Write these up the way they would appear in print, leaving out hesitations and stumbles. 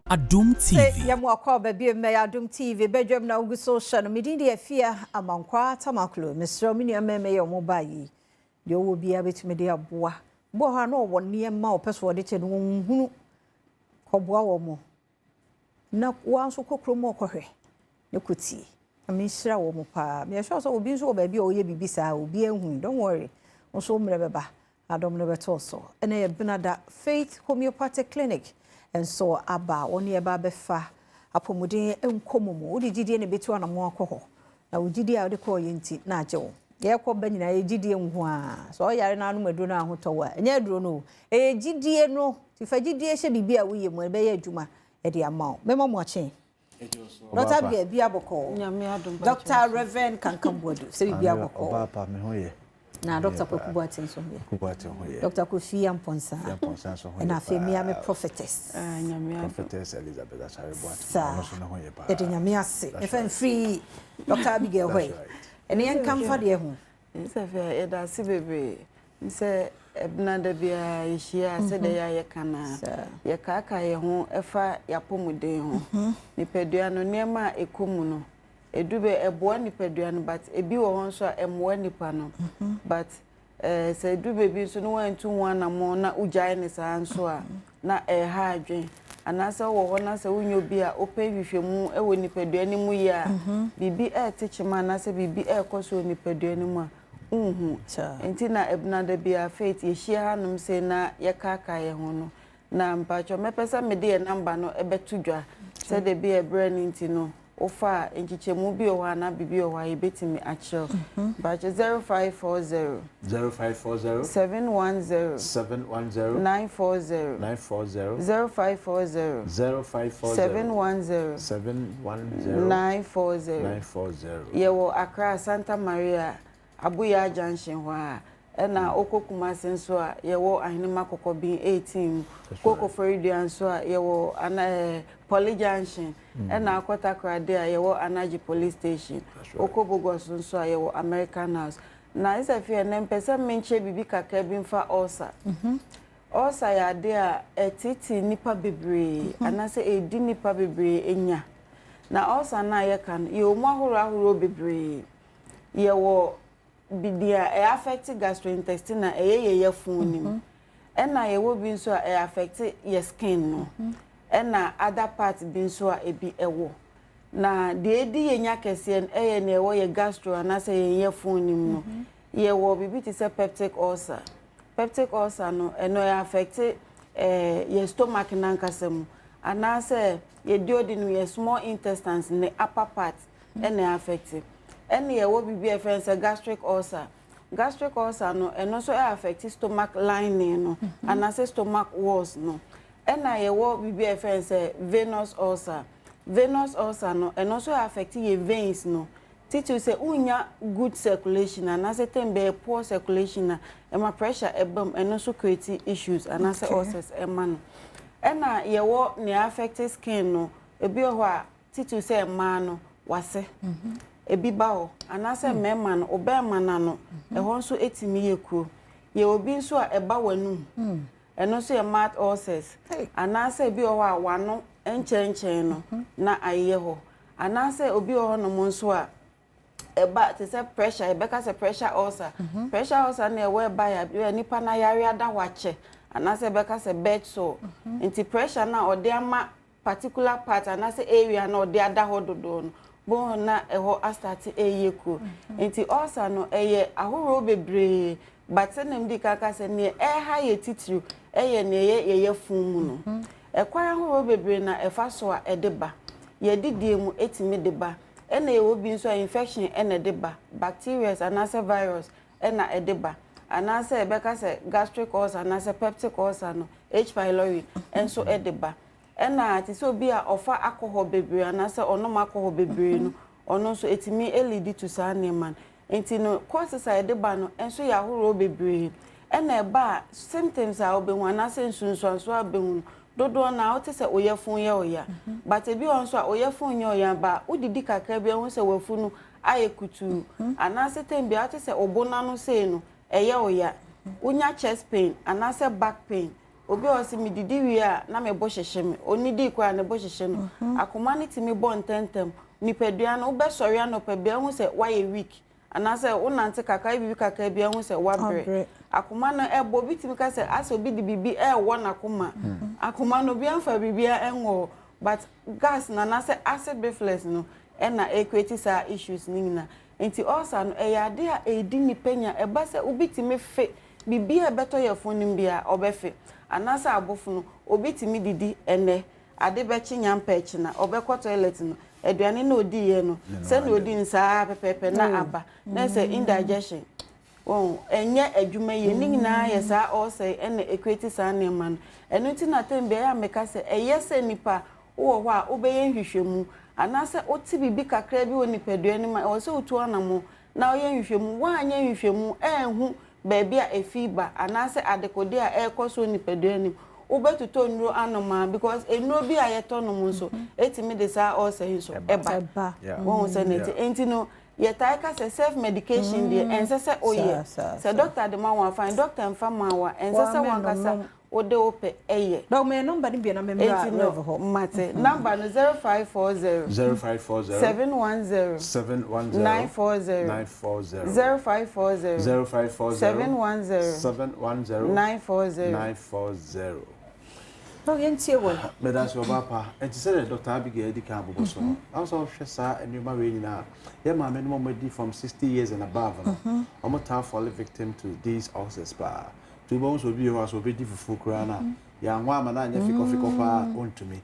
Adom Sɛ TV. yɛmo akɔ aba bio mmɛyɛ Adom TV badwam na wogu so hyɛ no. Me din de Afia Amankwaa Tamaklo. Mesrɛ wo me nua mmarima yi a wɔn baa yi, deɛ ɔwɔ biara bɛtumi de aboa. Bi wɔ hɔ a na ɔwɔ nneɛma a ɔpɛ sɛ ɔde kyɛ no wɔnhunu. Kɔboa wɔn. Na wo nso kɔ kurom ɔkɔhwɛ ne kɔtie. Na menhyira wɔn paa. Meyɛ sure sɛ obi nso wɔ baabi a ɔyɛ biribi saa, obi ahu. Don't worry. Wo nso wo mmerɛ bɛba. Adom no bɛtɔ so. Ɛnɛ yɛ Benada Faith Homeopathic Clinic nso aba. Wɔn yɛ ba bɛfa apɔmuden nkɔmmɔ mu. Wode gyidie na ɛbɛtu anammɔn akɔ hɔ. Na wo gyidie a wode kɔɔ yɛ nti na agye wo. Yɛkɔ ba nyinaa yɛ gyidie nko ara. Sɛ ɔyare na anom aduro no ahotɔ wo a, ɛnyɛ aduro no o. Ɛyɛ gyidie no. Nti fa gyidie hyɛ biribi a woyɛ mu, ɛbɛyɛ adwuma ɛde ama wo. Mɛma mo akye. Dr. Abigail bi abɔkɔ. Nyame adom. Dr. Reverend Kankam Boadu sɛ biribi abɔkɔ. Ɔbaa pa me ho yɛ. Na Dr. Kwaku Boateng nso ho yɛ. Kwaku Boateng ho yɛ. Dr. Kofi Amponsah. Amponsah nso ho yɛ. Ɛna afei mmea me prophetess. Ah, Nyame adom. Prophetess Elizabeth Asare Boateng. Saa. Ɔno nso ne ho yɛ paa. Yɛde Nyame ase. Mefa mfiri Dr. Abigail hɔ yi. Ɛne yɛnka mfa deɛ ho. Sɛ fɛ yɛda ase bebree sɛ ɛbena da biara yɛhyia sɛdeɛ yɛ a yɛka no a yɛkaaka yɛn ho ɛfa yɛapɔmuden ho. Nipadua no, nneɛma a ɛkɔ mu no ɛdu bɛ ɛboa nipadua no, but ebi wɔ hɔ nso a ɛmmoa nipa no, but sɛ ɛdu baabi nso no wantu ho anammɔn na wogyae ne saa nso a na ɛha adwen, anaasɛ wowɔ hɔ na sɛ wonyɛ obi a wopɛ nhwehwɛmu wɔ nipadua no mu yie a, biribi ɛɛte kyema anaasɛ biribi ɛɛkɔ so wɔ nipadua no mu a nhu. Nti na ɛbena da biara Faith yɛhyia hanom sei na yɛkaaka yɛn ho no. Na mpakyɛ mɛpɛ sɛ mede yɛ number no ɛbɛto dwa sɛdeɛ bi ɛberɛ no nti no wofa a nkyekyɛmu bi wɔ hɔ anaa biribi wɔ hɔ a yɛbɛtumi akyerɛw. Mpakyɛ, 0540 0540 710 710 940. 940. 0540 0540 710 710 940. 940. Yɛwɔ Accra, Santa Maria Abuya Junction hɔ a, ɛna wokɔ Kumase nso a yɛwɔ Ahenema Kɔkɔbin 18 mu. Kɔ Koforidua nso a yɛwɔ ana Poly Junction, ɛna akɔ Takoradi a yɛwɔ Anaji Police Station. Wokɔ Bogoso nso a yɛwɔ American House. Na ɛsɛ fie ɛnɛ mpɛ sɛ menkyɛ biribi kakra bi mfa ulcer. Ulcer yɛ ade a ɛtete nipa bebree anaasɛ ɛdi nipa bebree enya. Na ulcer no a yɛka no, yɛwɔ mu ahorow ahorow bebree. Yɛwɔ bi deɛ ɛyɛ affect gastrointestinal, ɛyɛ yɛ yafunu nim. Ɛna yɛwɔ bi nso a ɛyɛ affect yɛ skin no. Ɛna other part bi nso a ebi ɛwɔ. Na deɛ edi yɛ nya kɛseɛ no ɛyɛ nea ɛwɔ yɛ gastro anaasɛ yɛn yafunu nim no. Yɛwɔ biribi te sɛ peptic ulcer. Peptic ulcer no, ɛno ɛyɛ affect yɛ stomach nankasa mu anaasɛ yɛ duodenum, yɛ small intestines ne upper part ɛna ɛyɛ affect. Ɛna yɛwɔ biribi a yɛfrɛ no sɛ gastric ulcer. Gastric ulcer no, ɛno nso ɛyɛ affect stomach lining no anaasɛ stomach walls no. Ɛna yɛwɔ biribi a yɛfrɛ no sɛ venous ulcer. Venous ulcer no, ɛno nso ɛyɛ affect yɛ veins no, titiri sɛ wonya good circulation anaasɛ tem bɛyɛ poor circulation a ɛma pressure ɛba mu, ɛno nso create issues anaasɛ ulcers ɛma no. Ɛna yɛwɔ nea affect skin no, ebi wɔ hɔ a titiri sɛ mmaa no wase ebi ba hɔ anaasɛ mmarima no ɔbɛrima n'ano ɛhɔ nso etumi yɛ kuro. Yɛwɔ bi nso a ɛba w'anum, ɛno nso yɛ mouth ulcers, anaasɛ ebi wɔ hɔ a w'ano nkyɛnkyɛn no na ayɛ hɔ, anaasɛ obi wɔ hɔnom nso a ɛba te sɛ pressure, yɛbɛka sɛ pressure ulcer. Pressure ulcer no ɛwɔ ɛba yɛ nipa na yare ada hɔ akyɛ anaasɛ ɛbɛka sɛ bed sore, nti pressure na ɔde ama particular part anaasɛ area na ɔde ada hɔ dodoɔ no bɔn na ɛhɔ astart ɛyɛ kuro. Nti ulcer no ɛyɛ ahorow bebree, but sɛ nam di kaka sɛ nea ɛha yɛ titiriw ɛyɛ nea ɛyɛ yɛyɛ fun mu no. Ɛkwan ahorow bebree na ɛfa so a ɛde ba. Yɛdidie mu ɛtumi de ba, ɛna ɛwɔ bi nso a infection ɛna ɛde ba, bacteria anaasɛ virus ɛna ɛde ba, anaasɛ ɛbɛka sɛ gastric ulcer anaasɛ peptic ulcer no, H pylori ɛnso ɛde ba. Ɛna te sɛ obi a ɔfa alcohol bebree anaasɛ ɔnom alcohol bebree no, ɔno nso ɛtumi ɛlead to saa nneɛma no. Nti no causes a yɛde ba no nso yɛ ahorow bebree. Ɛna ɛba a, symptoms a wobɛhu anaasɛ nsunsuansoɔ a wobɛhu no dodoɔ na wote sɛ oyɛfun yɛ ɔya, but ebi wɔ nso a oyɛfun nyɛ ɔya ba, wodidi kakra bi ɛho sɛ wafu no ayɛ kutuu, anaasɛ tem bi a wote sɛ ɔbo n'ano sei no ɛyɛ ɔya, wonya chest pain anaasɛ back pain. Obi a ɔse medidi wie a na me bo hyehye me, onnidii koraa ne bo hyehye no. Akoma no tumi bɔ ntɛmntɛm. Nipadua no, wobɛsɔre anɔpa biara wohu sɛ woayɛ weak anaasɛ wonante kakra, woyɛ biribi kakra biara wohu sɛ woabrɛ. Akoma no ɛbɔ, obi tumi ka sɛ asɛ obi de biribi ɛrewɔ n'akoma. Akoma no obiara mfa biribiara nwɔ hɔ but gas no anaasɛ acid reflux no ɛna ɛcreate saa issues no nyinaa. Nti ulcer no ɛyɛ adeɛ a ɛredi nnipa nya. Ɛba sɛ obi tumi fe Biribiara a ɛbɛtɔ yafunu no mu biara, ɔbɛfe. Anaasɛ abofono, obi tumi didi ɛnnɛ, ade bɛkye nyampɛ akyi na ɔbɛkɔ toilet no, aduane no a odiiɛ no, sɛnea odi no saa ara pɛpɛɛpɛ na aba. Na ɛsɛ indigestion. Wahu? Ɛnyɛ adwuma yie. Ne nyinaa yɛ saa ulcer yi na ɛcreate saa nneɛma no. Ɛno nti na tɛm biara ɛyɛ a meka sɛ, ɛyɛ sɛ nipa wowɔ hɔ a wobɛyɛ nhwehwɛmu, anaasɛ wote biribi kakra bi wɔ nipadua no mu a, ɛwɔ sɛ wotu anammɔn na woyɛ nhwehwɛmu. Woanyɛ nhwehwɛmu anhu baabi a efi ba anaasɛ adekode a ɛrekɔ so wɔ nipadua no mu. Wobɛtotɔ nnuro anom ara because nnuro bi a yɛtɔ nom nso ɛtumi de saa ulcer yi nso ɛba. Wohu sɛ ne te. Nti no yɛtae ka sɛ self medication deɛ ɛnsɛ sɛ woyɛ. Sɛ doctor de ma wo a fine, doctor mfa maa wo a ɛnsɛ sɛ w'ankasa Wode wo pɛ yɛ. Dɔg me number no bio na me mmra Enti no Rev hɔ. mate. Number no 0540. 0540. 710. 710. 940. 940. 0540. 0540. 710. 710. 940. 940. Dɔg yɛntie wo. Medase ɔbaa pa. Enti sɛdeɛ Doctor Abigail adi kan abobɔ so no, na wo sɛ wohwɛ saa nneɛma wei nyinaa a, yɛn maame nom a wɔadi from 60 years and above no, wɔn taa fall victim to these ulcers paa. Nti wobɛhu sɛ obi wɔ hɔ a sɛ ɔbɛdi fufuo koraa no a, yɛanwɔ ama no anyɛ fikɔfikɔ paa a, ɔntumi.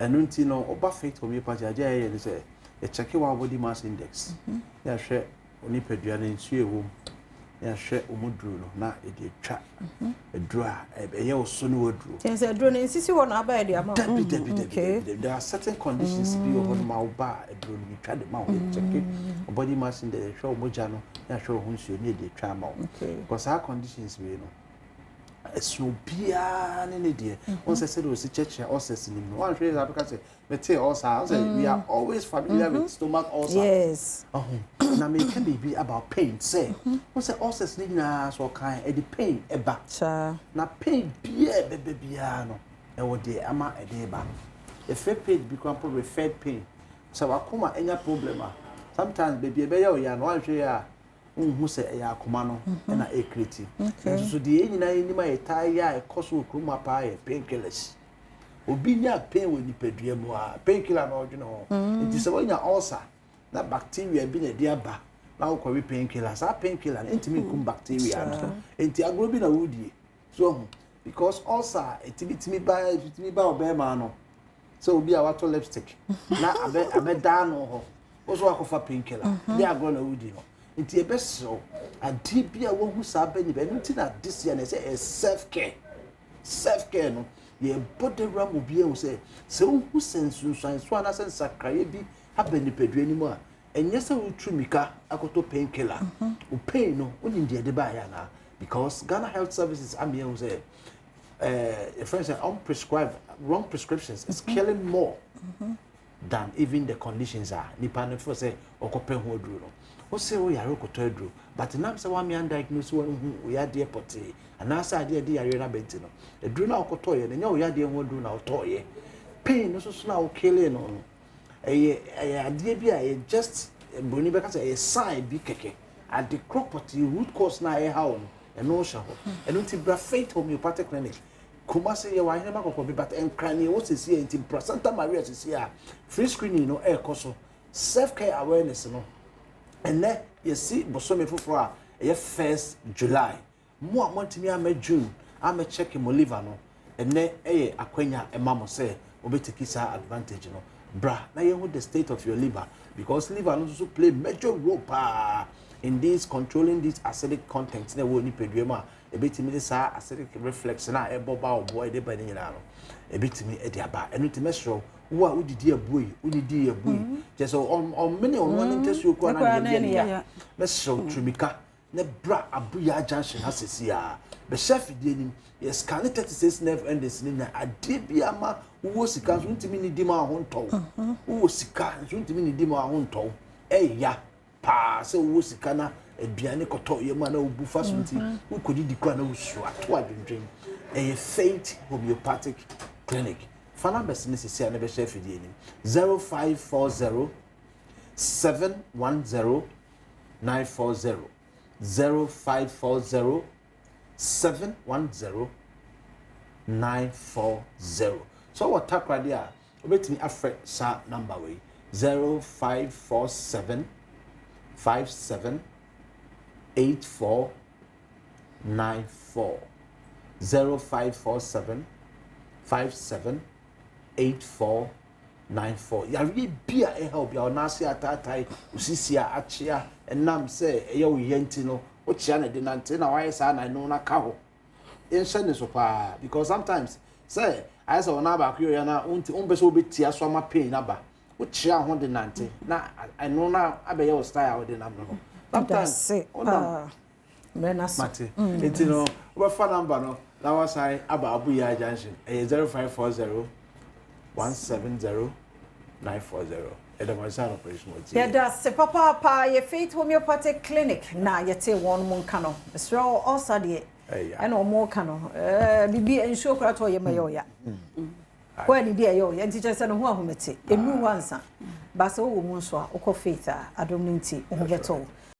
Ɛno nti no, woba Faith Homeopathy, adeɛ a yɛyɛ ne sɛ, yɛkyɛke wo body mass index, na yɛahwɛ wo nipadua no nsuo a ɛwɔ mu, na yɛahwɛ wo mu duro no, na yɛde atwa aduro a ɛyɛ wo so ne w'aduro. Kyerɛ sɛ aduro no nsisi hɔ na aba yɛde ama wo. Dabi, dabi, dabi, dabi, dabi. There are certain conditions bi wɔ hɔ nom a woba a aduro no yɛtwa de ma wo, yɛkyɛke wo body mass index, yɛhwɛ wo mogya no, na yɛahwɛ wo ho nsuo ne yɛde atwa ama wo. Because saa conditions wei no, ɛsono obiara ne ne deɛ. Wɔn sɛ sɛdeɛ ɔsi kyerɛkyerɛ ulcers nim no, wɔanhwɛ yɛ abɛka sɛ mete ulcer. Wɔn sɛ we are always familiar with stomach ulcer. Yes. Ɔho na meka biribi about pain sɛ wɔn sɛ ulcers ne nyinaa so ɔkan ɛde pain ɛba. Saa. Na pain biara ɛbɛba biara no ɛwɔ deɛ ama ɛde ba. Yɛfrɛ pain bi koraa mpo referred pain. Sɛ wakoma anya problem a, sometimes baabi ɛbɛyɛ ɔya no wɔanhwɛ yɛ a wonhu sɛ ɛyɛ akoma no na ɛrekreti. Nanso so deɛ yɛn nyinaa yɛnim a yɛtaa yɛ a ɛkɔ so wɔ kurom ha paa yɛ painkillers. Obi nya pain wɔ nipadua mu a, painkiller na ɔdwene ho. Nti sɛ woanya ulcer na bacteria bi na ɛde aba na wokɔwe painkiller, saa painkiller no ntumi nkum bacteria no. Nti agorɔ bi na wodie. So ahu? Because ulcer a ɛtumi tumi ba ɛtumi ba ɔbɛrima ano sɛ obi a watɔ lipstick na abɛ abɛda ano hɔ wo so akɔfa painkiller mhm. de agorɔ na wodi no nti ɛbɛserew adeɛ bi a wohu saa bɛ nipa ɛno nti na this year na ɛsɛ ɛyɛ self care self care no yɛbɔ dawura mu bi ehu sɛ sɛ wohu sɛ nsunsuanso anaasɛ nsakraeɛ bi aba nipadua no mu a ɛnyɛ sɛ wotu mmirika akɔtɔ pain killer mhm. wo pain no wonim deɛ ɛde baeɛ anaa because Ghana Health Services ama yɛahu sɛ eh, yɛfrɛ no sɛ unprescribed wrong prescriptions is mm-hmm. killing more mm-hmm. than even the conditions a nipa no feel sɛ ɔkɔpɛ ho aduro no wosɛ woyare wokɔtɔ aduro but nam sɛ woame undiagnose woahu wo yadeɛ pɔtee anaasɛ adeɛ ɛde yareɛ no abɛnti no aduro no a wokɔtɔɔyɛ no ɛnyɛ wo yadeɛ ho aduro na wotɔɔyɛ pain no soso no a wokele no no ɛyɛ ɛyɛ adeɛ bi a ɛyɛ just broni bɛka sɛ ɛyɛ sign bi kɛkɛ ade korɔ pɔtee root cause no a ɛreha wo no ɛno hyɛ hɔ ɛno nti bra Faith Homeopathic Clinic Kumasi yɛwɔ Ahenema Kɔkɔbi but Nkran yɛwɔ sisi a nti bra Santa Maria sisi a free screening no ɛrekɔ so self care awareness no ɛnɛ yɛsi bosome foforɔ a ɛyɛ first July Mo a moantumi amma June ammɛ check mo liver no, ɛnnɛ ɛyɛ akwanya ɛma mo sɛ mobɛ take saa advantage no. Bra na yɛnhu the state of your liver because liver no nso so play major role paa in this controlling this acidic content na ɛwɔ nipadua mu a ɛbɛtumi de saa acidic reflux no a ɛbɔ ba ɔboɔ ɛde ba no nyinaa no ɛbɛtumi de aba. Ɛno nti mɛsrɛ wo, wo a wodidi abue, wonnidi abue, kyerɛ sɛ ɔmmene ɔno ara ne ntasuo koraa na ne yam yɛ ne ya. Mɛsrɛ wo, turimika na bra Abuya junction ha sɛsi a bɛhyɛ afidie nim yɛ scanne 36 nerve endings no nya adeɛ bi ama wowɔ sika nso wontumi nidi ma ho ntɔw mhm. wowɔ sika nso wontumi nidi ma ho ntɔw ɛya paa sɛ wowɔ sika na aduane kɔtɔ yɛ mu a na wobu fa so nti mhm. wokɔdidi kora na wosuro ato adwendwen. Ɛyɛ Faith Homeopathic Clinic. Fa numbers no sisi a na bɛhyɛ afidie anim. 0540 710 940 0540 710 940. Sɛ wɔ Takoradi a, wobɛtumi afrɛ saa number wei 0547 57 84 94 0547 57 84 94. Yareɛ bi a ɛha obi a ɔnan ase ataatae, osisi a akyea, ɛnam sɛ ɛyɛ wo yɛ nti no, wokyea na ɛde nante na wayɛ saa na ɛno na ka hɔ. Nhyɛ ne so paa because sometimes sɛ ayɛ sɛ ɔnan baako yɛ ɔyɛ na wonti wompɛ sɛ wobɛtia so ama pain aba. Wokyea ho de nante na ɛno na abɛyɛ wo style a wode nam no. Sometimes wonam mmerɛ no so. Mate. Nti no, wobɛfa number no na wasan aba Abuya Junction. Ɛyɛ 0540 170 940. Ɛdɛm ɔsan operation wɔ tie. Yɛda se papaapa. Yɛ Faith Homeopathic Clinic na yɛte wɔn mu nka no. Mesrɛ wo, ɔsa deɛ ɛna ɔmo ka no bibi nsuo koraa tɔ yɛ ma yɛ ɔya kɔ ani di ɛyɛ ɔya, nti kyerɛ sɛ ne ho ahomete ɛnu hɔ ansa baasa wowɔ mu nso a, wokɔ Faith a, adom no nti wo ho bɛtɔ wo.